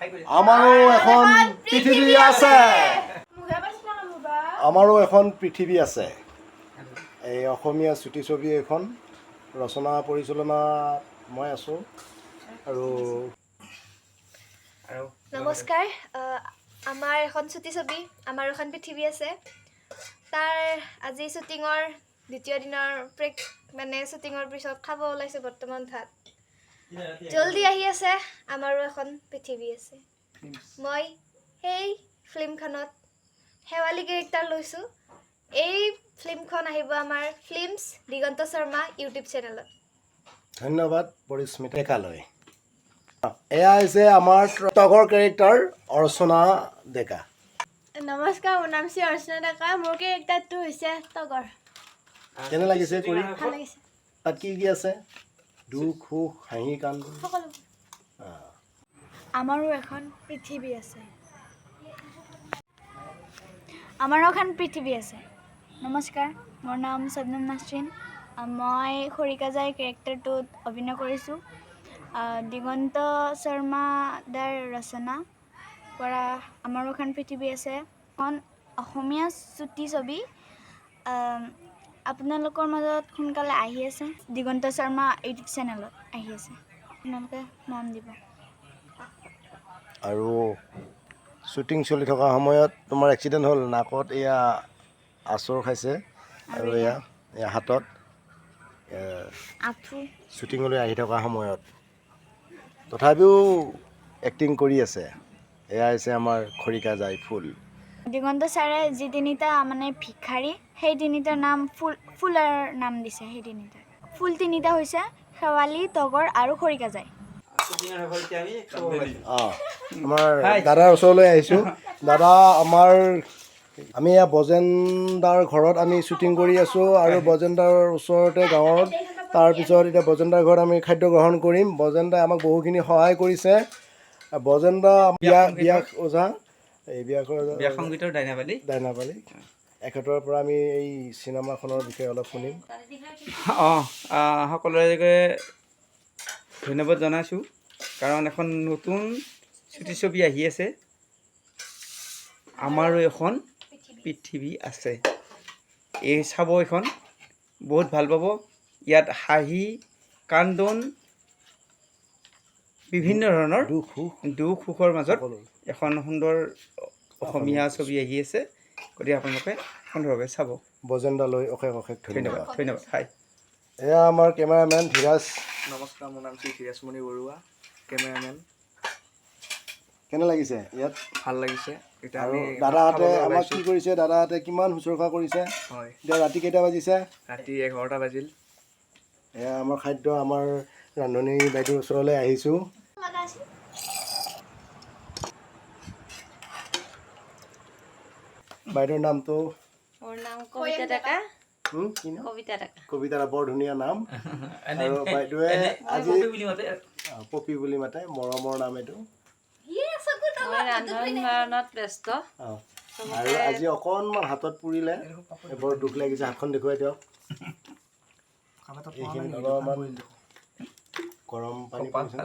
আমাৰো এখন পৃথিৱী আছে। আমাৰো এখন পৃথিৱী আছে। এই অসমীয়া চুটি ছবি এখন ৰচনা পৰিচালনা মই আছোঁ আৰু আৰু নমস্কাৰ। আমাৰ এখন চুটি ছবি আমাৰো এখন পৃথিৱী আছে, তাৰ আজি শ্বুটিঙৰ দ্বিতীয় দিনৰ ব্ৰেক, মানে শ্বুটিঙৰ পিছত খাব ওলাইছোঁ বৰ্তমান ভাত। জল্দি আহি আছে আমাৰো এখন পৃথিৱী আছে। মই সেই ফিল্মখনত শেৱালি কেৰেক্টাৰ লৈছোঁ। এই ফিল্মখন আহিব আমাৰ ফিল্মছ দিগন্ত শৰ্মা ইউটিউব চেনেলত। ধন্যবাদ পৰিস্মিতা ডেকালৈ। এয়া হৈছে আমাৰ তগৰ কেৰেক্টাৰ অৰ্চনা ডেকা। নমস্কাৰ, মোৰ নাম শ্ৰী অৰ্চনা ডেকা। মোৰ কেৰেক্টাৰটো হৈছে তগৰ। কেনে লাগিছে কৰি? ভাল লাগিছে। তাত কি কি আছে? দুখ, সুখ, হাঁহি, কান্দোন? সকলো। আমাৰো এখন পৃথিৱী আছে। আমাৰো এখন পৃথিৱী আছে। নমস্কাৰ, মোৰ নাম শবনম নাছৰিন। মই খৰিকাজাই কেৰেক্টাৰটোত অভিনয় কৰিছোঁ। দিগন্ত শৰ্মা দাৰ ৰচনা কৰা আমাৰো এখন পৃথিৱী আছে এখন অসমীয়া চুটি ছবি আপোনালোকৰ মাজত সোনকালে আহি আছে। দিগন্ত শৰ্মা ইউটিউব চেনেলত আহি আছে। আপোনালোকে মৰম দিব। আৰু শ্বুটিং চলি থকা সময়ত তোমাৰ এক্সিডেণ্ট হ'ল, নাকত এয়া আঁচোৰ খাইছে আৰু এয়া এয়া হাতত আঁঠু। শ্বুটিঙলৈ আহি থকা সময়ত তথাপিও এক্টিং কৰি আছে। এয়া হৈছে আমাৰ খৰিকাজাই ফুল। দিগন্ত ছাৰে যি তিনিটা মানে ভিক্ষাৰী, সেই তিনিটাৰ নাম ফুল, ফুলৰ নাম দিছে। সেই তিনিটাৰ ফুল তিনিটা হৈছে শেৱালি, তগৰ আৰু খৰিকাজাই। শ্বুটিঙৰ শেষত এতিয়া আমি খাব ওলাইছোঁ। অঁ, আমাৰ দাদাৰ ওচৰলৈ আহিছোঁ। দাদা, আমাৰ আমি এয়া বজেন দাৰ ঘৰত আমি শ্বুটিং কৰি আছোঁ আৰু বজেন দাৰ ওচৰতে গাঁৱত। তাৰপিছত এতিয়া বজেন দাৰ ঘৰত আমি খাদ্য গ্ৰহণ কৰিম। বজেন দাই আমাক বহুখিনি সহায় কৰিছে। বজেন দা বিয়া বিয়াস ওজা, এই বিয়াসৰ বিয়া সংগীতৰ ডাইনাবালি। ডাইনাপালি, এখেতৰ পৰা আমি এই চিনেমাখনৰ বিষয়ে অলপ শুনিম। অঁ, সকলোৰে ধন্যবাদ জনাইছোঁ, কাৰণ এখন নতুন চুটি ছবি আহি আছে, আমাৰো এখন পৃথিৱী আছে। এই চাব এইখন, বহুত ভাল পাব। ইয়াত হাঁহি, কান্দোন, বিভিন্ন ধৰণৰ দুখ সুখ, দুখ সুখৰ মাজত সকলো। এখন সুন্দৰ অসমীয়া ছবি আহি আছে। গতিকে আপোনালোকে সুন্দৰভাৱে চাব। বজেন দালৈ অশেষ অশেষ ধন্যবাদ। ধন্যবাদ। ধন্যবাদ, হাই। এয়া আমাৰ কেমেৰামেন ধীৰাজ। নমস্কাৰ, মোৰ নাম শ্ৰী ধীৰাজমণি বৰুৱা, কেমেৰামেন। কেনে লাগিছে ইয়াত? ভাল লাগিছে। এতিয়া আৰু আমি দাদাহঁতে খাবলৈ আমাক ওলাইছোঁ। কি কৰিছে, দাদাহঁতে কিমান শুশ্ৰূষা কৰিছে। হয়। এতিয়া ৰাতি কেইটা বাজিছে? ৰাতি 11টা বাজিল। এয়া আমাৰ খাদ্য, আমাৰ ৰান্ধনী বাইদেউৰ ওচৰলৈ আহিছোঁ। বাইদেউৰ নামটো? মোৰ নাম কবিতা ডেকা। কি নাম? কবিতা ডেকা। কবিতা, বৰ ধুনীয়া নাম। আৰু বাইদেৱে আজি পপী বুলি মাতে। পপী বুলি মাতে, মৰমৰ নাম এইটো। মই ৰান্ধন বাঢ়নত ব্যস্ত। অঁ, আৰু আজি অকণমান হাতত পুৰিলে, বৰ দুখ লাগিছে। হাতখন দেখুৱাই দিয়ক। এইখিনিত অলপমান গৰম পানী পৰিছে ন?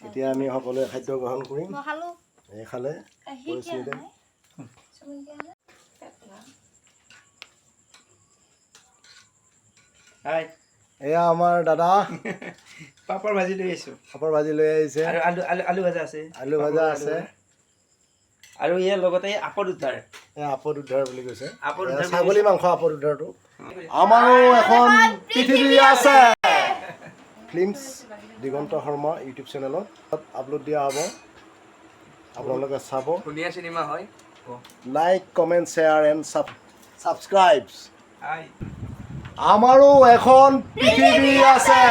এতিয়া আমি সকলোৱে খাদ্য গ্ৰহণ কৰিম। মই খালোঁ। এই খালে পৰিস্মিতাই। হাই। এয়া আমাৰ দাদা। পাপৰ ভাজি লৈ আহিছোঁ। পাপৰ ভাজি লৈ আহিছে। আৰু আলু আলু আলু ভাজা আছে। আলু ভাজা আছে। আৰু ইয়াৰ লগতে আপদ উদ্ধাৰ। এয়া আপদ উদ্ধাৰ বুলি কৈছে। আপদ এয়া উদ্ধাৰ বুলি। ছাগলী মাংস আপদ উদ্ধাৰটো। আমাৰো এখন পৃথিৱী আছে। ফিল্মছ দিগন্ত শৰ্মা ইউটিউব চেনেলত আপলোড দিয়া হ'ব, আপোনালোকে চাব। ধুনীয়া চিনেমা হয়। Like, comment, share and subscribe. হাই। আমাৰো এখন পৃথিৱী আছে।